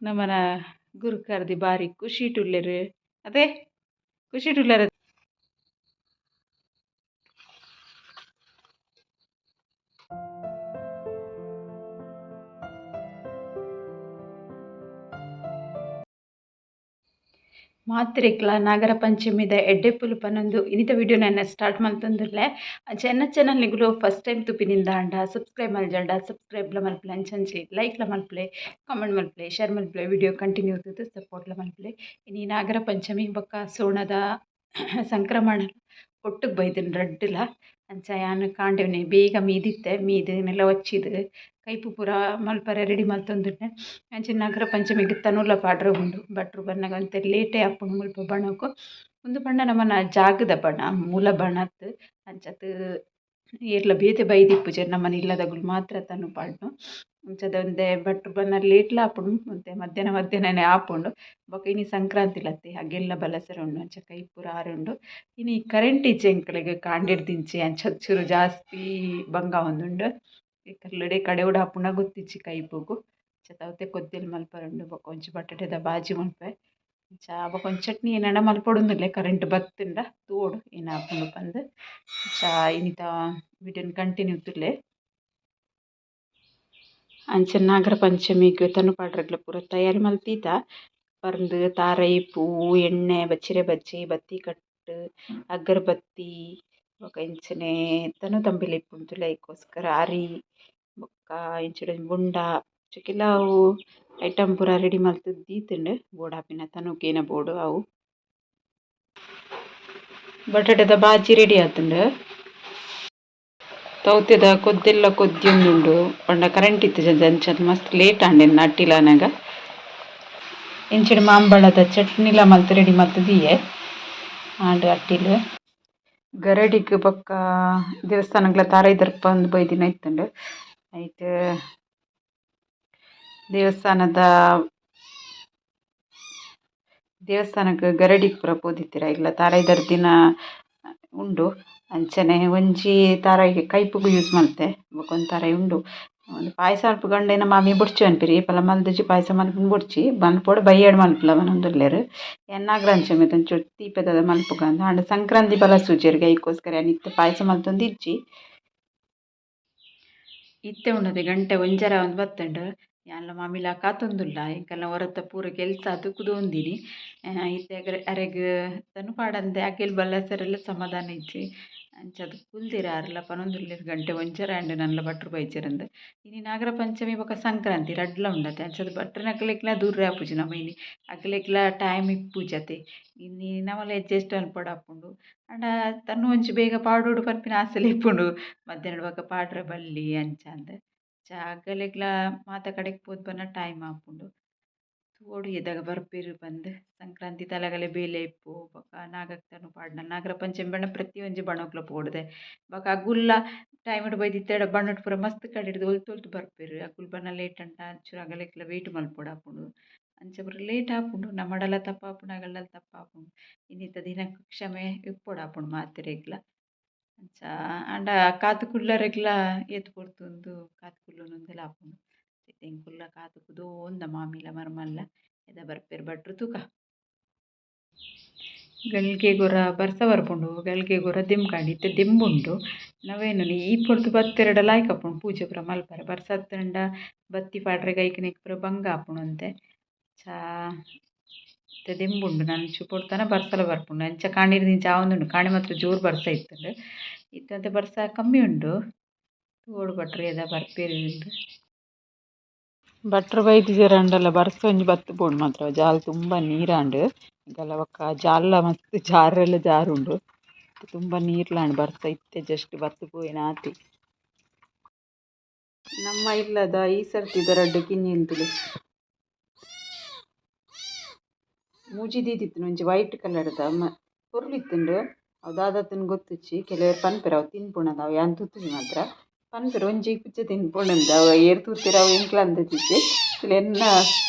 ನಮನ ಗುರುಕಾರ್ದಿ ಬಾರಿ ಖುಷಿಟುಲ್ಲೆರ್ ಅತೆ ಖುಷಿಟುಲ್ಲೆರ್. ಮಾತ್ರೆಗ್ಲ ನಾಗರ ಪಂಚಮಿದ ಎಡ್ಡೆಪ್ಪುಲು ಪನೊಂದು ಇನಿತ ವಿಡಿಯೋನ ಎನ್ನ ಸ್ಟಾರ್ಟ್ ಮಲ್ತೊಂದುಲ್ಲೆ. ಅಂಚ ಎನ್ನ ಚಾನಲ್ ನಿಗುಲು ಫಸ್ಟ್ ಟೈಮ್ ತೂಪಿನಿಂದಾಂಡ ಸಬ್ಸ್ಕ್ರೈಬ್ ಮಲ್ಜಂಡ ಸಬ್ಸ್ಕ್ರೈಬ್ಲ ಮಲ್ಪುಲೆ, ಅಂಚಂಚೆ ಲೈಕ್ಲ ಮಲ್ಪುಲೆ, ಕಾಮೆಂಟ್ ಮಲ್ಪುಲೆ, ಶೇರ್ ಮಲ್ಪುಲೆ, ವಿಡಿಯೋ ಕಂಟಿನ್ಯೂ ತೂದು ಸಪೋರ್ಟ್ಲ ಮಲ್ಪುಲೆ. ಇನಿ ನಾಗರ ಪಂಚಮಿ ಬೊಕ್ಕ ಸೋಣದ ಸಂಕ್ರಮಣ ಒಟ್ಟುಗು ಬೈದಿನ ರಡ್ಡ್ಲ. ಅಂಚ ಯಾನ್ ಕಾಂಡೆನೆ ಬೇಗ ಮೀದಿತ್ತೆ, ಮೀದ್ ನೆಲ ಒಚ್ಚಿದ್ ಕೈಪು ಪೂರ ಮಲ್ಪರೆ ರೆಡಿ ಮಲ್ತೊಂದುಲ್ಲೆ. ಅಂಚ ನಾಗರ ಪಂಚಮಿಗ್ ತನುಲ ಪಾಡ್ರೆ ಉಂಡು. ಭಟ್ರು ಬನ್ನಗ ಒಂತೆ ಲೇಟೇ ಆಪುಂಡು ಮುಲ್ಪ ಬಣೊಕು. ಉಂದು ಪಂಡ ನಮನ ಜಾಗದ ಬಣ, ಮೂಲ ಬಣ ಅತ್ತ್. ಅಂಚಾದ್ ಏರ್ಲ ಬೇತೆ ಬೈದಿಪ್ಪುಜೆರ್, ನಮನ ಇಲ್ಲದಕುಲು ಮಾತ್ರ ತನು ಪಾಡ್ನು. ಅಂಚಾದ್ ಒಂತೆ ಭಟ್ರು ಬನ್ನಗ ಲೇಟ್ಲ ಆಪುಂಡು, ಒಂತೆ ಮಧ್ಯಾಹ್ನ ಮಧ್ಯಾಹ್ನನೇ ಆಪುಂಡು. ಬೊಕ ಇನಿ ಸಂಕ್ರಾಂತಿಲ ಅತ್ತೆ, ಅಗೆಲ್ಲ ಬಲಸೆರೆ ಉಂಡು, ಅಂಚ ಕೈ ಪೂರ ಆರೆ ಉಂಡು. ಇನಿ ಕರೆಂಟ್ ಇಜ್ಜಿ ಎಂಕಲೆಗ್ ಕಾಂಡೆಡ್ದಿಂಚಿ, ಅಂಚ ಚೂರು ಜಾಸ್ತಿ ಬಂಗ ಆವೊಂದುಂಡು. ಕಲ್ಲುಡೆ ಕಡೆವೊಡು ಆಪುಂಡ ಗೊತ್ತಿಜ್ಜಿ ಕೈಪುಗು. ಅಂಚ ತೌತೆ ಕೊದ್ದೆಲ್ ಮಲ್ಪರೆ ಉಂಡು, ಬೊಕ ಒಂಜಿ ಬಟಾಟೆದ ಬಾಜಿ ಮಲ್ಪೆ. ಅಂಚ ಬೊಕ ಒಂಜಿ ಚಟ್ನಿ ಏನಾಂಡ ಮಲ್ಪೊಡುಂದುಲ್ಲೆ, ಕರೆಂಟ್ ಬತ್ತುಂಡ ತೂವೊಡು ಏನಾಪುಂಡು ಪಂದ್. ಅಂಚ ಇನಿತ ವಿಡಿಯೋನ್ ಕಂಟಿನ್ಯೂ ತೂಲೆ. ಅಂಚ ನಾಗರ ಪಂಚಮಿಗ್ ತನು ಪಾಡ್ರೆಗ್ಲ ಪೂರ ತಯಾರಿ ಮಲ್ತೀತ. ಪರ್ಂದ್, ತಾರೈ, ಪೂ, ಎಣ್ಣೆ, ಬಚ್ಚಿರೆ ಬಜ್ಜಿ, ಬತ್ತಿ ಕಟ್ಟು, ಅಗರಬತ್ತಿ, ಬೊಕ ಇಂಚನೆ ತನು ತಂಬಿಲ ಇಪ್ಪುಂಡು ಐಕೋಸ್ಕರ ಅರಿ ಬೊಕ್ಕ ಇಂಚಿಡ್ ಬೊಂಡ ಕೆಲವು ಐಟಮ್ ಪೂರ ರೆಡಿ ಮಲ್ತ್ ದೀತ್ಂಡ್. ಬೋಡಾಪಿನ ತನುಕೇನ ಬೋಡು ಅವು. ಬಟಾಟೆದ ಬಾಜಿ ರೆಡಿ ಆತುಂಡು. ತೌತೆದ ಕೊದ್ದೆಲ್ಲ ಕೊದ್ದಿಯೊಂದುಂಡು. ಪಂಡ ಕರೆಂಟ್ ಇತ್ತಿಜ, ಅಂಚಾದ್ ಮಸ್ತ್ ಲೇಟ್ ಆಂಡ್ ಎನ್ನ ಅಟ್ಟಿಲ್ ಆನಗ. ಇಂಚಿಡ್ ಮಾಂಬಳದ ಚಟ್ನಿಲ ಮಲ್ತ್ ರೆಡಿ ಮಲ್ತ್ ದೀಯೆ ಆಂಡ್ ಅಟ್ಟಿಲ್. ಗರಡಿಗ್ ಬೊಕ್ಕ ದೇವಸ್ಥಾನಗ್ಲ ತಾರಾಯಿ ದರ್ಪಂದ್ ಬೈದಿನ ಇತ್ತುಂಡು. ಐಟ್ ದೇವಸ್ಥಾನದ ದೇವಸ್ಥಾನಗ್ ಗರಡಿಗ್ ಪೂರ ಪೋದಿತ್ತೆರ್. ಐಗ್ಲ ತಾರಾಯಿ ದರ್ದಿನ ಉಂಡು. ಅಂಚನೆ ಒಂಜಿ ತಾರಾಯಿ ಕೈಪುಗು ಯೂಸ್ ಮಲ್ತೆ, ಬೊಕ ಒಂಜಿ ತಾರಾಯಿ ಉಂಡು. ಒಂದು ಪಾಯಸ ಮಲ್ಪುಗಂಡ ಎನ್ನ ಮಾಮಿ ಬೊಡ್ಚಿ ಪನ್ಪೆರ್, ಏಪಲ ಮಲ್ದಿಜಿ ಪಾಯಸ ಮಲ್ಪುನ ಬೊಡ್ಚಿ, ಮಲ್ಪೊಡು ಬಯ್ಯಡ್ ಮಲ್ಪುಲ ಪನೊಂದುಲ್ಲೆರ್. ಯಾನ್ ನಾಗರ ಪಂಚಮಿ ಒಂಚೂರು ತೀಪೆದ ಮಲ್ಪುಗ ಅಂದ್. ಆಂಡ ಸಂಕ್ರಾಂತಿ ಬಲಸುಜೆರ್, ಐಕೋಸ್ಕರ ಯಾನ್ ಇತ್ತೆ ಪಾಯಸ ಮಲ್ತೊಂದಿಜ್ಜಿ. ಇತ್ತೆ ಉಂಡತೆ ಗಂಟೆ ಒಂಜರ ಆವೊಂದು ಬತ್ತುಂಡು. ಯಾನ್ಲ ಮಾಮಿಲ ಕಾತೊಂದುಲ್ಲ, ಎಂಕಲ್ನ ಹೊರತ ಪೂರ ಕೆಲಸ ಆದ್ ಕುದೊಂದಿನಿ. ಇತ್ತೆ ಅರೆಗ್ ತನು ಪಾಡಂದೆ ಅಗೆಲ್ ಬಲಸೆರೆಲ ಸಮಾಧಾನ ಇಜ್ಜಿ. ಅಂಚಾದ್ ಕುಲ್ದೆರ್ ಆರ್ಲ ಪನೊಂದುಲ್ಲೆರ್ ಗಂಟೆ ಒಂಜರೆ ಆಂಡ್ ನನ್ಲ ಭಟ್ರು ಬೈಜೆರಂದ್. ಇನಿ ನಾಗರ ಪಂಚಮಿ ಬೊಕ ಸಂಕ್ರಾಂತಿ ರಡ್ಡ್ಲ ಉಂಡತೆ. ಅಂಚಾದ್ ಭಟ್ರನಕ್ಲೆಗ್ಲ ದೂರ ಆಪುಜಿ ನಮ ಇನಿ, ಅಕ್ಲೆಗ್ಲ ಟೈಮ್ ಇಪ್ಪುಜತೆ. ಇನಿ ನಮಲ ಅಡ್ಜಸ್ಟ್ ಮಲ್ಪೊಡಾಪುಂಡು. ಆಂಡ ತನು ಒಂಜಿ ಬೇಗ ಪಾಡೊಡು ಪನ್ಪಿನ ಆಸೆಲ ಇಪ್ಪುಂಡು, ಮಧ್ಯಾಹ್ನ ಬೊಕ ಪಾಡ್ರೆ ಬಲ್ಲಿ ಅಂಚಾಂದ್. ಅಂಚ ಅಗಲೆಗ್ಲ ಮಾತ ಕಡೆಕ್ ಪೋದು ಬನ್ನ ಟೈಮ್ ಆಪುಂಡು. ತೂವೊಡು ಏದಾಗ ಬರ್ಪೆರ್ ಪಂದ್. ಸಂಕ್ರಾಂತಿ ತಲಗಲೆ ಬೇಲೆ ಇಪ್ಪು, ಬೊಕ ನಾಗಗ್ ತನು ಪಾಡ್ನ ನಾಗರ ಪಂಚಮಿ ಪಂಡ ಪ್ರತಿಯೊಂಜಿ ಬಣೊಕ್ಲ ಪೋಡುದೆ. ಬೊಕ ಅಗುಲ್ಲ ಟೈಮ್ ಬೈದಿತ್ತೆಡ ಬಣ್ಣಡ್ ಪೂರ ಮಸ್ತ್ ಕಡೆಡ್ದ್ ಒಲ್ತು ಒಲ್ತು ಬರ್ಪೆರ್. ಅಕುಲು ಬನ್ನ ಲೇಟ್ ಆಂಡ ಒಂಚೂರು ಅಗಲೆಗ್ಲ ವೇಟ್ ಮಲ್ಪೊಡಾಪುಂಡು. ಅಂಚ ಪೂರ ಲೇಟ್ ಆಪುಂಡು. ನಮಡಲ ತಪ್ಪಾಪುಂಡು, ಅಗಲ್ಡಲ ತಪ್ಪಾಪುಂಡು. ಇನಿತ ದಿನಕ್ ಕ್ಷಮೆ ಇಪ್ಪೊಡಾಪುಂಡು ಮಾತೆರೆಗ್ಲ. ಅಂಚ ಆಂಡ ಕಾತ್ ಕುಲ್ಲರೆಗ್ಲ ಏತ್ ಪೊರ್ತುಂದು ಕಾತ್ ಕುಲ್ಲುನುಂದೆಲ ಆಪುಂಡು. ಎಂಕುಲ್ಲ ಕಾತ್ ಕುದೋಂದ ಮಾಮಿಲ ಮರ್ಮಲ್ಲ ಏದ ಬರ್ಪೆರ್ ಭಟ್ರು ತೂಕ. ಗಳಿಗೆ ಗೊರ ಬರ್ಸ ಬರ್ಪುಂಡು, ಗಳಿಗೆ ಗೊರ ದೆಂಬುಂಡು. ಇತ್ತೆ ದೆಂಬುಂಡು. ನವೇನುನಿ ಈ ಪೊರ್ತು ಬತ್ತೆರಡ ಲಾಯ್ಕ್ ಆಪುಂಡು ಪೂಜೆ ಪೂರ ಮಲ್ಪರೆ. ಬರ್ಸ ಅತ್ತಂಡ ಬತ್ತಿ ಪಾಡ್ರೆ ಐಕ್ ಪೂರ ಬಂಗ ಆಪುಂಡು ಒಂತೆ. ಚಾ ಇತ್ತೆ ದೆಂಬುಂಡು, ನನ ಒಂಚೂರು ಪೊರ್ತನ ಬರ್ಸಲ ಬರ್ಪುಂಡು. ಅಂಚ ಕಾಂಡೆರ್ದಿಂಚ ಆವೊಂದುಂಡು. ಕಾಂಡೆ ಮಾತ್ರ ಜೋರು ಬರ್ಸ ಇತ್ತುಂಡು, ಇತ್ತೆ ಒಂತೆ ಬರ್ಸ ಕಮ್ಮಿ ಉಂಡು. ತೂವೊಡು ಭಟ್ರು ಏದ ಬರ್ಪೆರ್ ಇಂದ್. ಭಟ್ರು ಬೈದಿಜೆರಂಡಲ ಬರ್ಸ ಒಂಜಿ ಬತ್ತ್ ಪೋಂಡು ಮಾತ್ರ. ಜಾಲ್ ತುಂಬ ನೀರಾಂಡ್. ಎಂಕಲ್ನ ಬೊಕ್ಕ ಜಾಲ್ಲ ಮಸ್ತ್ ಜಾರೆಲ ಜಾರುಂಡು, ತುಂಬ ನೀರ್ಲಾಂಡ್. ಬರ್ಸ ಇತ್ತೆ ಜಸ್ಟ್ ಬತ್ತ್ ಪೋಯಿನ ಆತೆ. ನಮ್ಮ ಇಲ್ಲದ ಈ ಸರ್ತಿದ ರಡ್ಡ್ ಕಿನ್ನಿಲು ತೂಲೆ. ಮೂಜಿ ದೀದಿತ್ತಿನ ಒಂಜಿ ವೈಟ್ ಕಲರ್ದ ಪೊರ್ಲು ಇತ್ತುಂಡು. ಅವು ದಾದಾತುಂದು ಗೊತ್ತುಜ್ಜಿ. ಕೆಲವೆರ್ ಪನ್ಪೆರ್ ಅವು ತಿನ್ಪುನದ, ಅವು ಯಾನ್ ತೂತುಜಿ ಮಾತ್ರ. ಪನ್ಪೆರ್ ಒಂಜಿ ಪುಚ್ಚೆ ತಿನ್ಪುಂಡುಂದು, ಅವು ಏರ್ ತೂತೆರ್ ಅವು ಎಂಕ್ಲ ಅಂದದಿಜ್ಜಿ. ಎನ್ನ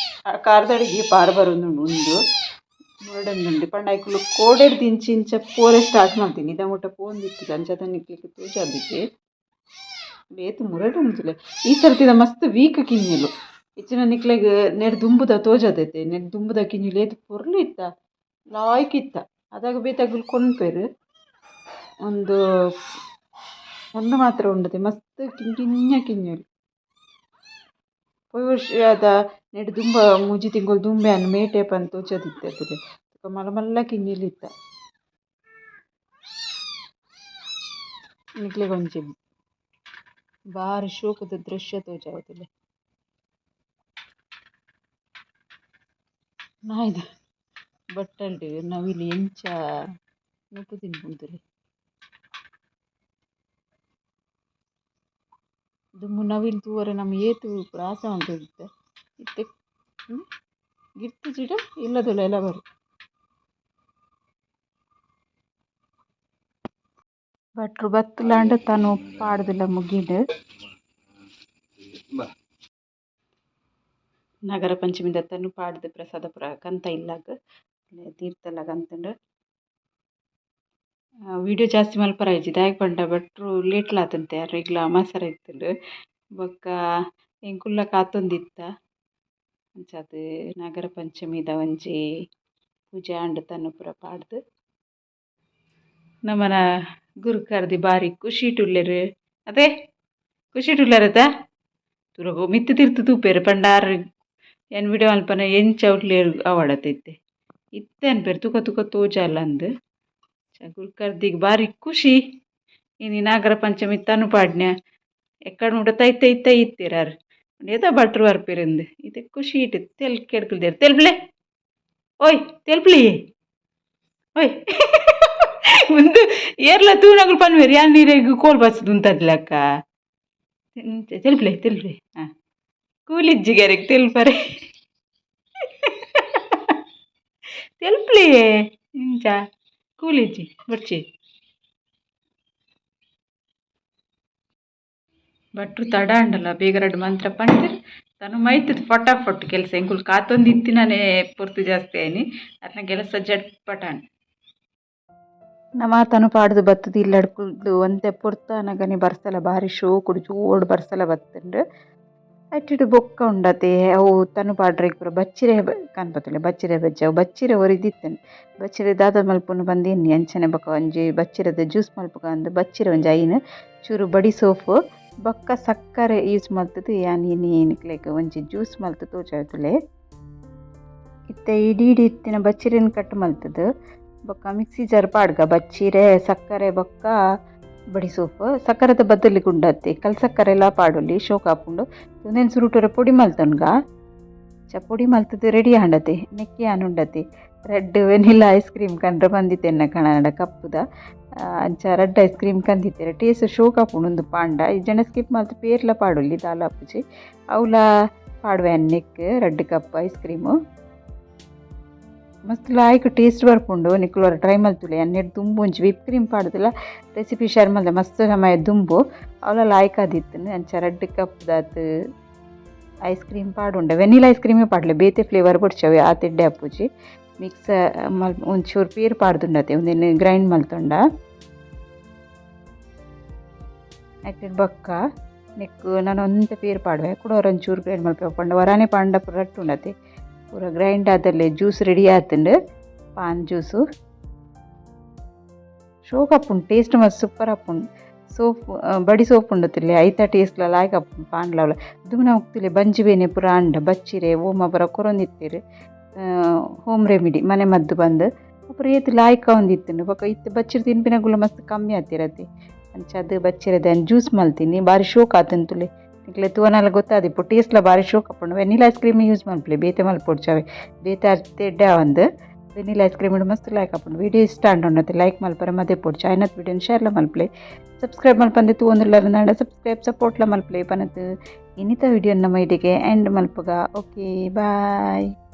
ಕಾರ್ದಡಿಗೆ ಪಾರ್ ಬರೊಂದುಂಡು ಉಂದು ಮುರಡೊಂದುಂಡು. ಪಂಡ ಐಕುಲು ಕೋಡೆಡ್ದ್ ಇಂಚಿ ಇಂಚ ಪೋರೆ ಸ್ಟಾರ್ಟ್ ಮಲ್ತಿನಿ, ಇದ ಮುಟ್ಟ ಪೋವೊಂದಿತ್ತಿಜಿ. ಅಂಚಾದ್ ನಿಕ್ಲೆಗ್ ತೋಜಾದಿಜಿ. ಏತ್ ಮುರಡೊಂದುಲ್ಲೆ ಈ ಸರ್ತಿದ ಮಸ್ತ್ ವೀಕ್ ಕಿನ್ನಿಲು ಇತ್ತಿನ ನಿಕ್ಲೆಗ್ ನೆಡ್ ದುಂಬುದ ತೋಜದೈತೆ ನೆಡ್ ದುಂಬುದ ಕಿನ್ನಿಲು ಏತ್ ಪೊರ್ಲು ಇತ್ತ ಲಾಯ್ಕ್ ಇತ್ತ ಅದಾಗ ಬೇತಗುಲು ಕೊನ್ಪೆರ್ ಉಂದು ಉಂದು ಮಾತ್ರ ಉಂಡುತೆ ಮಸ್ತ್ ಕಿನ್ನ ಕಿನ್ನ ಕಿನ್ನಿಲು. ಪೋಯಿ ವರ್ಷದ ನೆಡ್ ದುಂಬ ಮೂಜಿ ತಿಂಗೊಲು ದುಂಬೆ ಆನ್ ಮೇಟೆ ಪಂದ್ ತೋಜೊಂದಿತ್ತೆ ತೂಲೆ ಬೊಕ ಮಲ್ಲ ಮಲ್ಲ ಕಿನ್ನಿಲು ಇತ್ತ. ನಿಕ್ಲೆಗ್ ಒಂಜಿ ಬಾರಿ ಶೋಕುದ ದೃಶ್ಯ ತೋಜಾವೆ ತೂಲೆ. ನಾಯಿದ ಬಟ್ಟಲ್ಡ್ ನವಿಲು ಎಂಚ ನುಪ್ಪು ತಿನ್ಪುಂಡು ತೂಲೆ. ದುಂಬು ನವಿಲು ತೂವರೆ ನಮ ಏತ್ ಪೂರ ಆಸೆ ಮಲ್ತೊಂದಿತ್ತೆ ಇತ್ತೆ ಗಿರ್ತುಜಿಡ ಇಲ್ಲದೋಲ ಬರು. ಭಟ್ರು ಬತ್ತುಲಾಂಡ ತನು ಪಾಡ್ದುಲ ಮುಗಿಂಡ್. ನಾಗರ ಪಂಚಮಿದ ತನು ಪಾಡ್ದು ಪ್ರಸಾದ ಪೂರ ಕಂತ ಇಲ್ಲಗ್ ತೀರ್ಥಲ ಕಂತುಂಡು. ವೀಡಿಯೋ ಜಾಸ್ತಿ ಮಲ್ಪರ ಇಜ್ಜಿ ದಾಯೆಗ್ ಪಂಡ ಭಟ್ರು ಲೇಟ್ಲ ಆತುಂತೆ ಅರೆಗ್ಲ ಅಮಸರ ಇತ್ತುಂಡು ಬೊಕ್ಕ ಎಂಕುಲ್ಲ ಕಾತೊಂದಿತ್ತ ಅಂಚಾದ್ ನಾಗರ ಪಂಚಮಿದ ಒಂಜಿ ಪೂಜೆ ಆಂಡ್ ತನು ಪೂರ ಪಾಡ್ದು. ನಮನ ಗುರುಕಾರ್ದಿ ಬಾರಿ ಖುಷಿಟ್ ಉಲ್ಲೆರ್ ಅತೆ ಖುಷಿಟ್ ಉಲ್ಲೆರತ ತೂರಗು ಮಿತ್ತ್ ತಿರ್ತ್ ತೂಪೆರ್ ಪಂಡ ಆರ್ ಏನ್ ವೀಡಿಯೋ ಮಲ್ಪುನ ಎಂಚ ಉಲ್ಲೆರ್ ಆವಡತೆ ಇತ್ತೆ ಇತ್ತೆ ಅನ್ಪೆರ್ ತೂಕ ತೂಕ ತೋಜಾಲಂದ್ ಗುರುಕಾರ್ದಿಗ್ ಬಾರಿ ಖುಷಿ ಇನಿ ನಾಗರ ಪಂಚಮಿ ತನು ಪಾಡ್ನ ಎಕ್ಕಡ ಮುಟ ತೈ ತೈ ತೈ ಇತ್ತೆರ್ ಆರ್ ಏತ ಭಟ್ರು ಬರ್ಪೆರಿಂದ್ ಇತ್ತೆ ಖುಷಿ it ತೆಲ್ಕೆಡ್ ತೆಲ್ಪ್ಲೆ ಓಯ್ ತೆಲ್ಪ್ಲಿ ಓಯ್ ಉಂದು ಏರ್ಲ ತೂನಗುಲು ಪನ್ಪೆರ್ ಯಾನ್ ಇರೆಗ್ ಕೋಲ್ ಬತ್ತ್‌ದ್ ಉಂತದ್ಲಕ್ಕ ತೆಲ್ಪ್ಲೆ ತೆಲ್ಪ್ಲೆ ಹಾಂ ಕೂಲಿಜ್ಜಿಗೆ ಅರೆಗ್ ತೆಲ್ಪರೆ ತೆಲ್ಪ್ಲೆ ಇಂಚ ಕೂಲಿಜ್ಜಿ ಬೊಡ್ಚಿ. ಭಟ್ರು ತಡ ಆಂಡಲ ಬೇಗ ರಡ್ಡ್ ಮಂತ್ರ ಪಂಡೆರ್ ತನು ಮೈತ್‌ದ್ ಫಟಾಫಟ್ ಕೆಲಸ ಎಂಕುಲು ಕಾತೊಂದಿತ್ತಿನನೇ ಪೊರ್ತು ಜಾಸ್ತಿ ಆಯಿನಿ ಅರ್ನ ಕೆಲಸ ಜಟ್ಪಟ ಆಂಡ್. ನಮ ತನು ಪಾಡ್ದು ಬತ್ತುದು ಇಲ್ಲಡ್ ಕುಲ್ದು ಒಂತೆ ಪೊರ್ತು ಆನಗನೆ ಬರ್ಸಲ ಬಾರಿ ಶೋಕುಡು ಜೋಡು ಬರ್ಸಲ ಬತ್ತುಂಡು. ಐಟಿಡ್ ಬೊಕ್ಕ ಉಂಡತೆ ಅವು ತನು ಪಾಡ್ರೆಗ್ ಪೂರ ಬಚ್ಚಿರೆ ಕನ್ಪತುಲೆ ಬಚ್ಚಿರೆ ಬಜ್ಜೆ ಅವು ಬಚ್ಚಿರೆ ಒರಿದಿತ್ತುಂಡು ಬಚ್ಚಿರೆ ದಾದ ಮಲ್ಪುನು ಪಂದ್ ಎನ್ನಿ ಅಂಚನೆ ಬೊಕ್ಕ ಒಂಜಿ ಬಚ್ಚಿರೆದ ಜ್ಯೂಸ್ ಮಲ್ಪುಗ ಅಂದ್ ಬಚ್ಚಿರೆ ಒಂಜಿ ಐನ್ ಚೂರು ಬಡಿ ಸೋಫು ಬೊಕ್ಕ ಸಕ್ಕರೆ ಯೂಸ್ ಮಲ್ತುದು ಯಾನ್ ಇನಿ ನಿಕ್ಲೆಗ್ ಒಂಜಿ ಜ್ಯೂಸ್ ಮಲ್ತ್ ತೋಜಾವೆ. ಇತ್ತೆ ಇಡೀ ಇಡೀ ಇತ್ತಿನ ಬಚ್ಚಿರೆನ್ ಕಟ್ ಮಲ್ತುದು ಬೊಕ್ಕ ಮಿಕ್ಸಿ ಜಾರ್ ಪಾಡ್ಗ ಬಚ್ಚಿರೆ ಸಕ್ಕರೆ ಬೊಕ್ಕ ಬಡಿ ಸೋಫು ಸಕ್ಕರೆದ ಬದಲಿಗ್ ಉಂಡತ್ತೆ ಕಲ್ ಸಕ್ಕರೆಲ ಪಾಡೊಲಿ ಶೋಕು ಆಪುಂಡು ಉಂದೆನ್ ಸುರುಟು ಪೊಡಿ ಮಲ್ತೊನ್ಗ ಚ ಪೊಡಿ ಮಲ್ತುದು ರೆಡಿ ಆಂಡತೆ ನೆಕ್ಕೆ ಆನ್ ಉಂಡತೆ ರಡ್ಡ್ vanilla ice cream ಕಂಡ್ರೆ ಬಂದಿತ್ತೆ ಎನ್ನ ಕಣನಡ ಕಪ್ಪುದ ಅಂಚ ರಡ್ಡ್ ಐಸ್ ಕ್ರೀಮ್ ಕಂದಿತ್ತೆರ್ ಟೇಸ್ಟ್ ಶೋಕು ಆಪುಂಡು ಉಂದು ಪಾಂಡ ಇಜ್ಜಂಡ ಸ್ಕಿಪ್ ಮಲ್ತ್ ಪೇರ್ಲ ಪಾಡೊಲಿ ದಾಲ ಆಪುಜಿ ಅವ್ಲ ಪಾಡುವೆ ನೆಕ್ಕ್ ರಡ್ಡ್ cup ice cream ಮಸ್ತ್ ಲಾಯ್ಕ್ ಟೇಸ್ಟ್ ಬರ್ಪುಂಡು ನಿಕುಲು ಒರ ಟ್ರೈ ಮಲ್ತುಲೆ ಯಾನ್ ದುಂಬು ಒಂಜಿ ವಿಪ್ ಕ್ರೀಮ್ ಪಾಡ್ದಲ ರೆಸಿಪಿ ಶೇರ್ ಮಲ್ದೆ ಮಸ್ತ್ ಸಮಯ ದುಂಬು ಅವ್ಲ ಲಾಯ್ಕ್ ಆದಿತ್ತುಂಡು ಅಂಚ ರಡ್ಡ್ ಕಪ್ ದಾತ್ ಐಸ್ ಕ್ರೀಮ್ ಪಾಡುಂಡೆ ವೆನಿಲಾ ಐಸ್ ಕ್ರೀಮೇ ಪಾಡ್ಲೆ ಬೇತೆ ಫ್ಲೇವರ್ ಬೊಡ್ಚಿ ಅವು ಆತ್ ಎಡ್ಡೆ ಆಪುಜಿ ಮಿಕ್ಸ್ ಮಲ್ ಒಂಚೂರು ಪೇರ್ ಪಾಡ್ದುಂಡತೆ ಉಂದೆನ್ ಗ್ರೈಂಡ್ ಮಲ್ತೊಂಡ ಐಟ್ ಬೊಕ್ಕ ನೆಕ್ಕ್ ನನ ಒಂತೆ ಪೇರ್ ಪಾಡುವೆ ಕುಡ ಒಂಚೂರು ಗ್ರೈಂಡ್ ಮಲ್ಪುವೆ ಪಂಡ ಒರಾನೆ ಪಾಂಡ ಪೂರ ರಟ್ಟುಂಡತೆ ಪೂರ ಗ್ರೈಂಡ್ ಆದಲ್ಲೇ ಜ್ಯೂಸ್ ರೆಡಿ ಆತುಂಡು ಪಾನ್ ಜ್ಯೂಸು ಶೋಕು ಆಪುಂಡು ಟೇಸ್ಟ್ ಮಸ್ತ್ ಸೂಪರ್ ಆಪುಂಡು ಸೋಪ್ ಬಡಿ ಸೋಪ್ ಉಂಡತಿಲ್ಲೆ ಐತ ಟೇಸ್ಟ್ಲ ಲಾಯ್ಕ್ ಆಪುಂಡು ಪಾನ್ಲ ಅವ್ಲ ದುಂಬು ನಮಕ್ ತೂಲೆ ಬಂಜಿ ಬೇನೆ ಪೂರ ಆಂಡ ಬಚ್ಚಿರೆ ಓಮ ಪೂರ ಕೊರೊಂದಿತ್ತೆರ್ ಹೋಮ್ ರೆಮಿಡಿ ಮನೆ ಮದ್ದು ಪಂದ್ ಪೂರ ಏತ್ ಲಾಯ್ಕ್ ಆವೊಂದಿತ್ತುಂಡು ಬೊಕ ಇತ್ತೆ ಬಚ್ಚಿರೆ ತಿನ್ಪಿನಕುಲು ಮಸ್ತ್ ಕಮ್ಮಿ ಆತೆರ್ ಅತೆ ಅಂಚಾದ್ ಬಚ್ಚಿರೆದ ಯಾನ್ ಜ್ಯೂಸ್ ಮಲ್ತಿನಿ ಬಾರಿ ಶೋಕು ಆತುಂಡು ತೂಲೆ ನಿಕ್ಲೆ ತೂವನಲ ಗೊತ್ತಾದಿಪ್ಪು ಟೇಸ್ಟ್ಲ ಬಾರಿ ಶೋಕು ಆಪುಂಡು vanilla ice cream use ಮಲ್ಪುಲೆ ಬೇತೆ ಮಲ್ಪೊಡ್ಚಿ ಅವೆ ಬೇತೆ ಅತ್ ಎಡ್ಡೆ ಆವಂದ್ vanilla ice cream ಮಸ್ತ್ ಲಾಯ್ಕ್ ಆಪುಂಡು ವೀಡಿಯೋ ಇಷ್ಟ ಆಂಡ ಲೈಕ್ ಮಲ್ಪರೆ ಮದಪೊಡ್ಚಿ ಆಯಿನತ್ ವೀಡಿಯೋನ್ ಶೇರ್ಲ ಮಲ್ಪುಲೆ ಸಬ್ಸ್ಕ್ರೈಬ್ ಮಲ್ಪಂದೆ ತೂವೊಂದುಲ್ಲೆರ್ ಅಂದಾಂಡ ಸಬ್ಸ್ಕ್ರೈಬ್ ಸಪೋರ್ಟ್ಲ ಮಲ್ಪುಲೆ ಪನತ್ ಇನಿತ ವೀಡಿಯೋ ನಮ್ಮ ಇಡೆಗೆ ಎಂಡ್ ಮಲ್ಪುಗ. Okay bye.